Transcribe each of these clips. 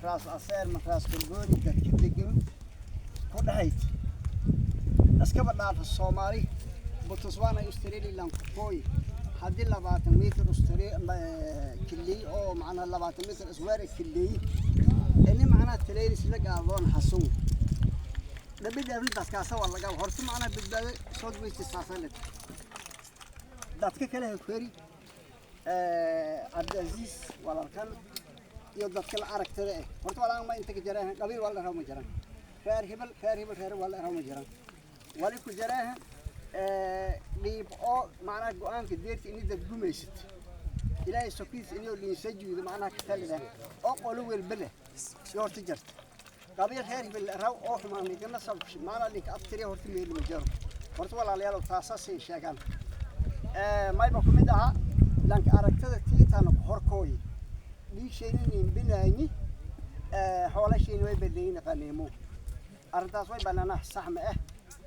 Raas Aseer ma Raas Galgooni dadka degan ku dhexayd iskaba dhaafa Soomaali, Botswana, Australia lankukooy haddii 20 mitir kiliy oo macnaha 20 mitir square kiliy ini macnaha taleyris la qaadoon xasun dhabi dadkaasa waa laga horta macnaha badbaado South West saasalet dadka kale ha keri Cabdiaziz walaalkan iyo dadka la aragtada eh. Horta walaan ma inta ka jaraan qabiil waa la raw ma jiraan, reer hebel, reer hebel, reer waa la raw ma jiraan. Wali ku jaraan dhiib oo macnaha go-aanka deerta ini dad gumaysat Ilaahay sokiis inuu liinsa juudo macnaha ka talida oo qolo welba leh iyo horta jarta qabiil reer hebel raw oo xumaan nigana sab macnaha linka aftiriya horta meel ma jaro. Horta walaalayaal, taasaasay sheegaan. Mayba ku mid ahaa lanka aragtada tiitana ku horkooyi dhiigshayna nin binaayni xoolashayna way badayna qaniimo. Arrintaas way banaanaa, sax ma ah?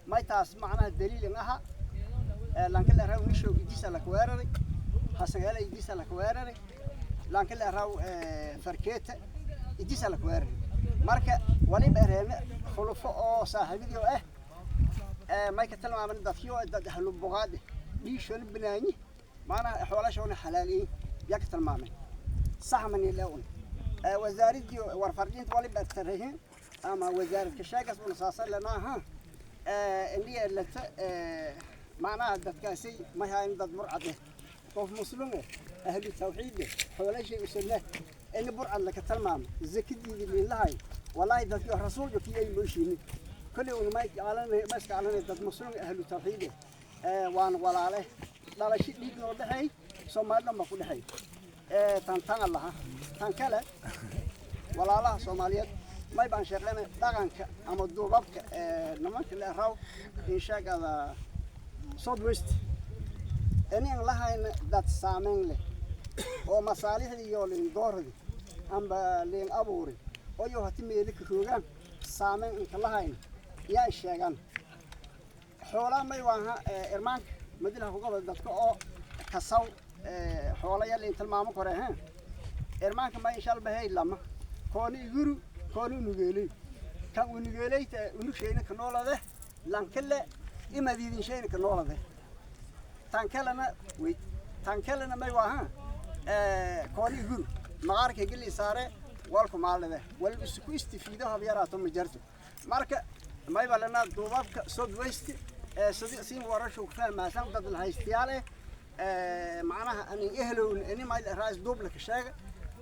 May taas macnaha daliilin aha lanka la raw nishow idisa la weeraray, Hasangala idisa la weeraray, lanka la raw Farkeeta idisa la weeraray. Marka waliba ereene khulufo oo saaxiibadii oo ah may ka tilmaaman dadkii oo dad ahlu buqaad dhiigshooda binaayni macnaha xoolashooda xalaaliyin yaa ka tilmaamay. Sax man ilawn wasaaradii warfardinta waliba tarahin ama wasaarad ka sheegas una saasan lanaaha indhiya lata macnaha dadkaasi ma hayn dad burcad eh, qof muslim eh, ahlu tawxiid eh, xoolashay usaneh ini burcad laka tilmaamo zakadiidi liinlahay. Walaahi dadkii rasuulka kii ay mooshiinin kolley una may jeclanay ma iska calanay dad muslim ahlu tawxiid eh, waan walaale dhalasho dhiig noo dhexeey, Soomaali dhan baa ku dhexeey tan tan allaha. Tan kale, walaalaha Soomaaliyeed may baan sheeqaynay dhaqanka ama duubabka nimanka la raw in sheegada South West ini aan lahayna dad saameyn leh oo masaalixdii iyo liin dooradii amba liin abuuri oo iyo hati meeli ka roogaan saameyn inka lahayna yaa sheegaan. Xoolaa may waaha irmaanka madilaha kuga wada dadka oo kasaw xoola yal in tilmaamo kore ha irmaanka may inshalbahay lama kooni iguru kooni unugeeley kan unugeeleyta unushayna ka noolade lankale imadiidin shayna ka noolade. Tan kalena wait, tan kalena may waaha kooni iguru maqaarka geli saare walku maalade wal isku istifiido hab yaraato ma jarto. Marka may balana duubabka South West sidi siin warashu ku fahmaysan dad la haystayaal eh macnaha ani ehlown ini may raas duub la ka sheega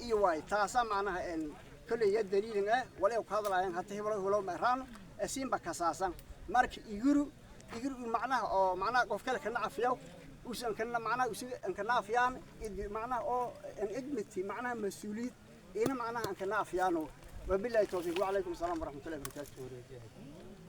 iyo waay taasa macnaha en kulli ya daliilin ah wali ku hadlayaan hata heblo heblo ma raano siinba kasaasan. Marka iguru iguru macnaha oo macnaha qof kale kana cafiyo usan kana macnaha usiga an kana afiyaan idi macnaha oo an idmiti macnaha mas'uuliyad ina macnaha an kana afiyaano. Wabillahi tawfiiq wa alaykum asalaam wa rahmatullahi wa barakatuh.